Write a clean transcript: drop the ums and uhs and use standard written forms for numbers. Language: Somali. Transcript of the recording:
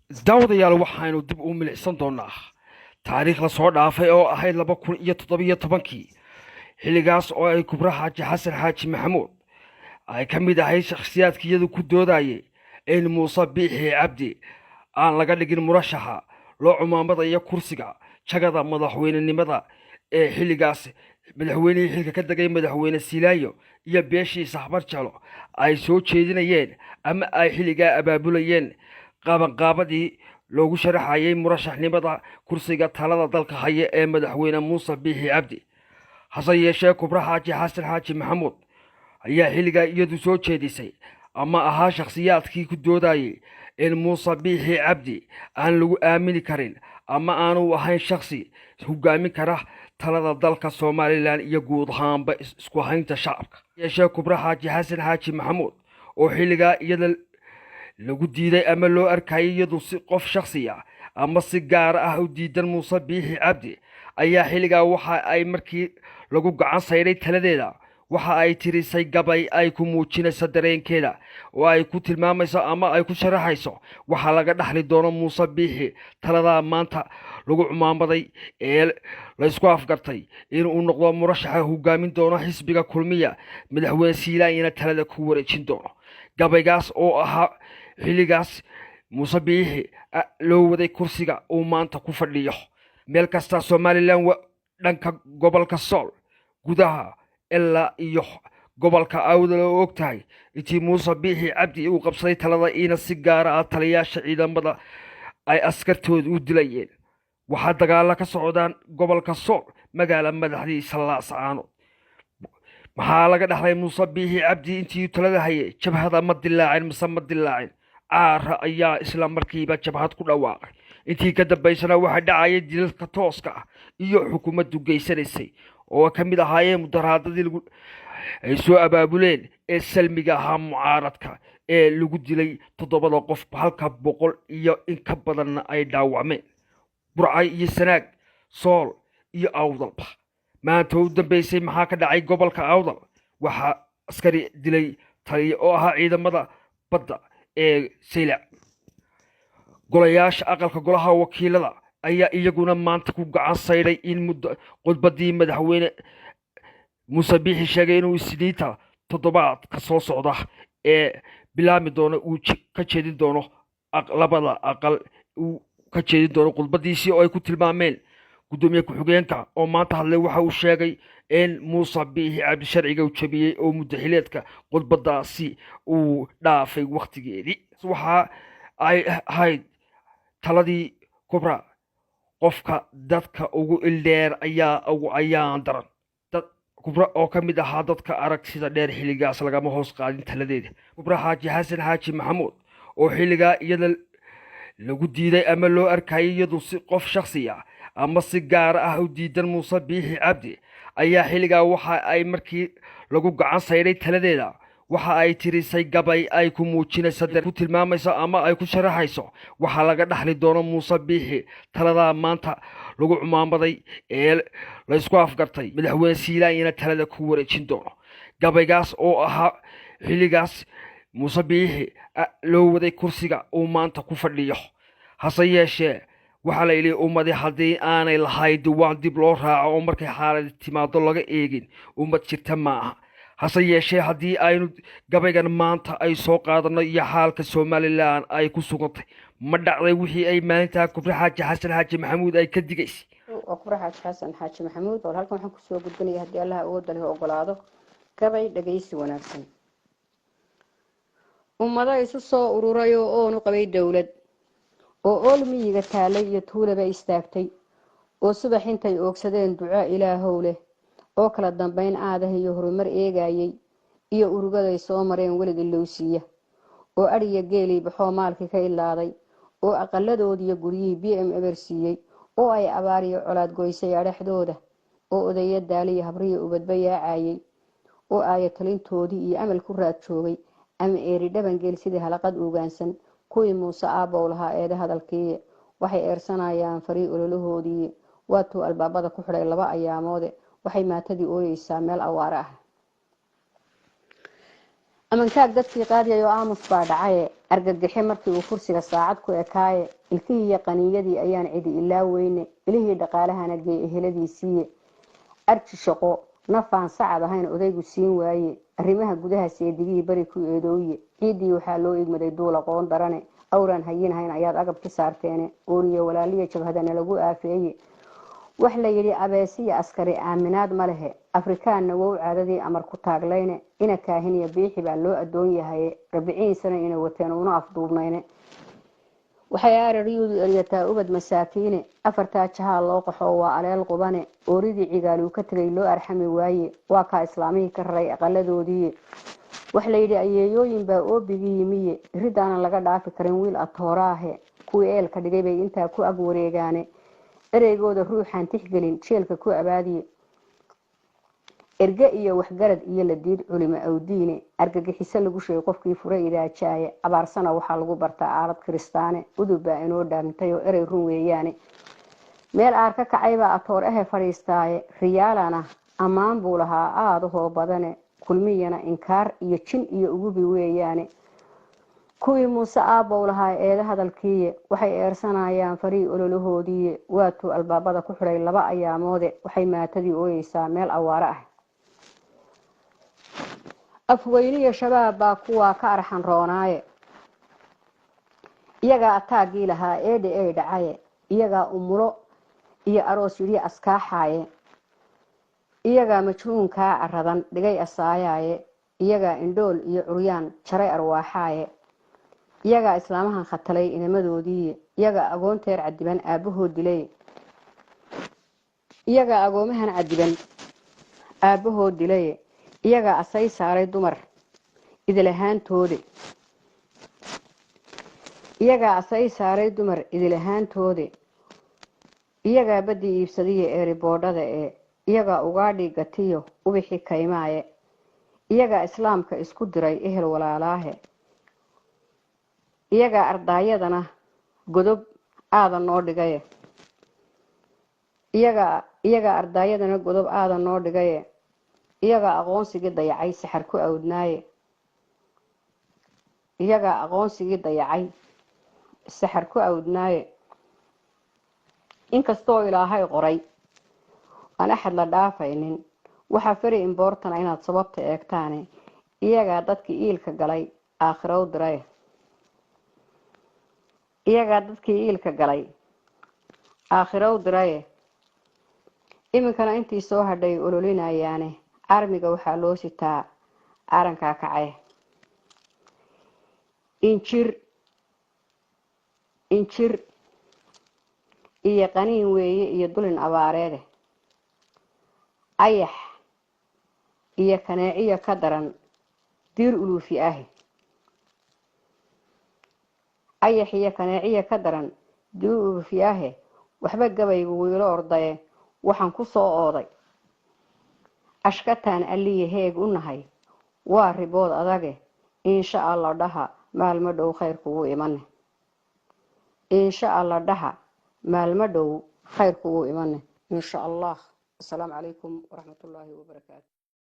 Daawadayaal, waxaynu dib u milicsan doonaa taariikh lasoo dhaafay oo ahayd 2017-kii, xilligaas oo ay Kubra Xaaji Xasan Xaaji Maxamuud ay ka mid ahayd shakhsiyaadka iyadu ku doodayay in Muuse Biixi Cabdi aan laga dhigin murashaxa loo cumaamadaya kursiga jagada madaxweynenimada ee xilligaas madaxweynihii xilka ka degay, Madaxweyne Silaayo, iyo beeshiisa Habar Jeclo ay soo jeedinayeen ama ay xilligaa abaabulayeen qaabanqaabadii loogu sharaxayay murashaxnimada kursiga talada dalka haya ee Madaxweyne Muuse Biixi Cabdi. Hase yeeshee, Kubra Xaaji Xasan Xaaji Maxamuud ayaa xilligaa iyadu soo jeedisay ama ahaa shakhsiyaadkii ku doodayay in Muuse Biixi Cabdi aan lagu aamini karin ama aanu ahayn shakhsi hogaamin kara talada dalka Somaliland iyo guud ahaanba isku haynta shacabka. Yeeshee, Kubra Xaaji Xasan Xaaji Maxamuud oo xilligaa iyada lagu diiday ama loo arkayay iyadu si qof shakhsi ah ama si gaara ah u diidan Muuse Biixi Cabdi, ayaa xilligaa waxa ay markii lagu gacan sayray taladeeda waxa ay tirisay gabay ay ku muujinayso dareenkeeda oo ay ku tilmaamayso ama ay ku sharaxayso waxaa laga dhaxli doono Muuse Biixi taladaa maanta lagu cumaamaday ee laysku afgartay inuu noqdo murashaxa hogaamin doono xisbiga Kulmiya, Madaxweyne Siilaanyana talada ku wareejin doono. Gabaygaas oo ahaa xilligaas Muuse Biixi loo waday kursiga uu maanta ku fadhiyo meel kasta Somaliland, dhanka gobolka Sool gudaha ilaa iyo gobolka Awdal, oo og tahay intii Muuse Biixi Cabdi uu qabsaday talada iina si gaara ah taliyaasha ciidamada ay askartooda u dilayeen. Waxaa dagaala ka socdaan gobolka Sool, magaala madaxdiisa Laascaanood. Maxaa laga dhaxlay Muuse Biixi Cabdi intii talada hayay? Jabhada ma dilaacin mise ma dilaacin? Caara ayaa isla markiiba jabhad ku dhawaaqay. Intii ka dambaysana waxaa dhacayay dilalka tooska ah iyo xukuumaddu geysanaysay oo ka mid ahaayeen mudaharaadadii ay soo abaabuleen ee salmiga ahaa mucaaradka ee lagu dilay toddobada qof, halka 100 iyo in ka badanna ay dhaawacmeen, Burcay iyo Sanaag, Sool iyo Awdalba. Maanta u dambeysay maxaa ka dhacay gobolka Awdal? Waxaa askari dilay taliya oo ahaa ciidamada badda ee Saylac. Golayaasha aqalka golaha wakiilada ayaa iyaguna maanta ku gacan saydhay in muddo khudbadii Madaxweyne Muuse Biixi sheegay inuu Isniinta toddobaadka soo socda ee bilaabmi doono uu ka jeedin doono labada aqal, uu ka jeedin doono khudbadiisii oo ay ku tilmaameen. Guddoomiye ku-xigeenka oo maanta hadlay waxa uu sheegay in Muuse Biixi Cabdi sharciga uu jabiyey oo muddaxileedka khudbadaasi uu dhaafay wakhtigeedii. Waxa ay ahayd taladii Kubra: qofka dadka ugu ildheer ayaa ugu ayaan daran. Dad Kubra oo ka mid ahaa dadka aragtida dheer xilligaas lagama hoos qaadin taladeeda. Kubra Xaaji Xasan Xaaji Maxamuud oo xilligaa iyada lagu diiday ama loo arkayay iyadu si qof shakhsi ah ama si gaara ah u diidan Muuse Biixi Cabdi, ayaa xilligaa waxa ay markii lagu gacan sayray taladeeda waxa ay tirisay gabay ay ku muujinayso, ku tilmaamayso ama ay ku sharaxayso waxaa laga dhaxli doono Muuse Biixi taladaa maanta lagu cumaamaday ee laysku afgartay madaxweyne Siilaanyana talada ku wareejin doono. Gabaygaas oo ahaa xilligaas Muuse Biixi loo waday kursiga uu maanta ku fadhiyo. Hase yeeshee, waxaa la yidhi ummadi haddii aanay lahayd diwaan dib loo raaco oo markay xaalad timaado laga eegin, ummad jirta ma aha. Hase yeeshee, haddii aynu gabaygan maanta ay soo qaadano iyo xaalka Somaliland ay ku sugantay, ma dhacday wixii ay maalintaa Kubra Xaaji Xasan Xaaji Maxamuud ay ka digaysay? Waa Kubra Xaaji Xasan Xaaji Maxamuud oo halkan waxaan kusoo gudbinaya, haddii Allaha awoodda leh ogolaado, gabay dhagaysi wanaagsan. Ummado isu soo ururay oo oonu qabay dowlad oo ool miyiga taalay iyo tuulaba istaagtay oo subax intay oogsadeen duco Ilaahow leh oo kala dambeyn aadah iyo horumar eegayay iyo urugaday soo mareen welig ilowsiiya oo adhiya geelii baxoo maalkii ka ilaaday oo aqaladoodiiyo guryihii BM eber siiyey oo ay abaar iyo colaad goysay adhexdooda oo odaya daaliya habriya ubadba yaacayay oo aaya talintoodii iyo amal ku raad joogay ama eeri dhabangeel sidii halaqad ugaansan kuwii Muuse aabbow lahaa eeda hadalkii waxay eersanayaan farii ololahoodii waatuu albaabada ku xidhay laba ayaamoode waxay maatadii ooyeysaa meel awaare ah. Amankaag dadkii qaadiyay oo aamus baa dhacaye, argagaxe markii uu kursiga saacad ku ekaaye, ilkihii iyo qaniiyadii ayaan cidi ilaa weyne, ilihii dhaqaalahana gee eheladiisiiye, arji shaqo nafaan sacad ahayn odaygu siin waaye, arrimaha gudaha seedigihii bari ku eedooye, ciiddii waxaa loo igmaday duul aqoon darane, awraan hayinahayn ayaad agab ku saarteene, ooriye walaaliya jabhadana lagu aafeeye. Wax la yidhi abeesiya askari aaminaad ma lehe, Afrikaanna wow caadadii amar ku taaglayne, ina kaahiniya biixi baa loo adoon yahaye, 40 sano ina wateen una afduubnayne. Waxay aararyuudu eryataa ubad masaakiine, afartaa jahaa loo qaxoo waa aleel qubane, ooridii cigaaluu ka tegay loo arxami waaye, waa kaa islaamihii ka raray aqaladoodiiye. Wax la yidhi ayeeyooyin baa oobigii yimiye, iridaanan laga dhaafi karin wiil atooraahe, kuwii eelka dhigay bay intaa ku ag wareegaane, ereygooda ruuxaan tixgelin jeelka ku abaadiye, erge iyo waxgarad iyo ladiid culimo awdiine, argagixiso lagu sheegay qofkii fure idaajaaye, abaarsana waxaa lagu bartaa aalad kiristaane, udub baa inoo dhaamtay oo erey run weeyaane, meel aar ka kacaybaa atoor ahe fadhiistaaye, riyaalana ammaan buu lahaa aadahoo badane, Kulmiyana inkaar iyo jin iyo ugubi weeyaane, kuwii Muuse aabbow lahaa eeda hadalkiiye, waxay eersanayaan farii ololahoodiiye, waatuu albaabada ku xidhay 2 ayaamoode, waxay maatadii ooyeysaa meel awaare ah. Afweyniya Shabaab baa kuwaa ka arxan roonaaye, iyagaa ataaggii lahaa eedha ey dhacaye, iyagaa umulo iyo aroos yidhi askaaxaaye, iyagaa majnuunkaa caradan dhigay asaayaaye, iyagaa indhool iyo curyaan jaray arwaaxaaye, iyagaa islaamahan khatalay inamadoodiiye, iyagaa agoonteer cadiban aabbahood dilay, iyagaa agoomahan cadiban aabbahood dilaye, iyagaa asay saaray dumar idilahaantoode, iyagaa asay saaray dumar idilahaantoode, iyagaa badii iibsadiya eeriboodhada ee, iyagaa ugaadhii gatiyo ubixi kaymaaye, iyagaa islaamka isku diray ehel walaalaahe, iyagaa ardaayadana godob aada noo dhigaye, iyagaa ardaayadana godob aada noo dhigaye, iyagaa aqoonsigii dayacay saxar ku awdnaaye, iyagaa aqoonsigii dayacay saxar ku awdnaaye. Inkastoo Ilaahay qoray aan axad la dhaafaynin, waxaa feri imboortana inaad sababta eegtaane, iyagaa dadkii iilka galay aakhiro u diray, iyagaa dadkii iilka galay aakhiro u diraye. Iminkana intii soo hadhay ololinayaane, armiga waxaa loo sitaa arankaa kacay. Injir injir iyo qaniin weeye iyo dulin abaareede, ayax iyo kaneeciyo ka daran diir uluufi ahi, ayax iyo kaneeciyo ka daran diir uluufi ahe. Waxba gabaygu wiilo ordaye, waxaan ku soo ooday ashkataan alliya heeg u nahay, waa ribood adage. Insha Allah dhaha maalmo dhow khayr kugu imane, insha Allah dhaha maalmo dhow khayr kugu imane, insha Allah. Asalaamu calaykum waraxmatullaahi wabarakaatu.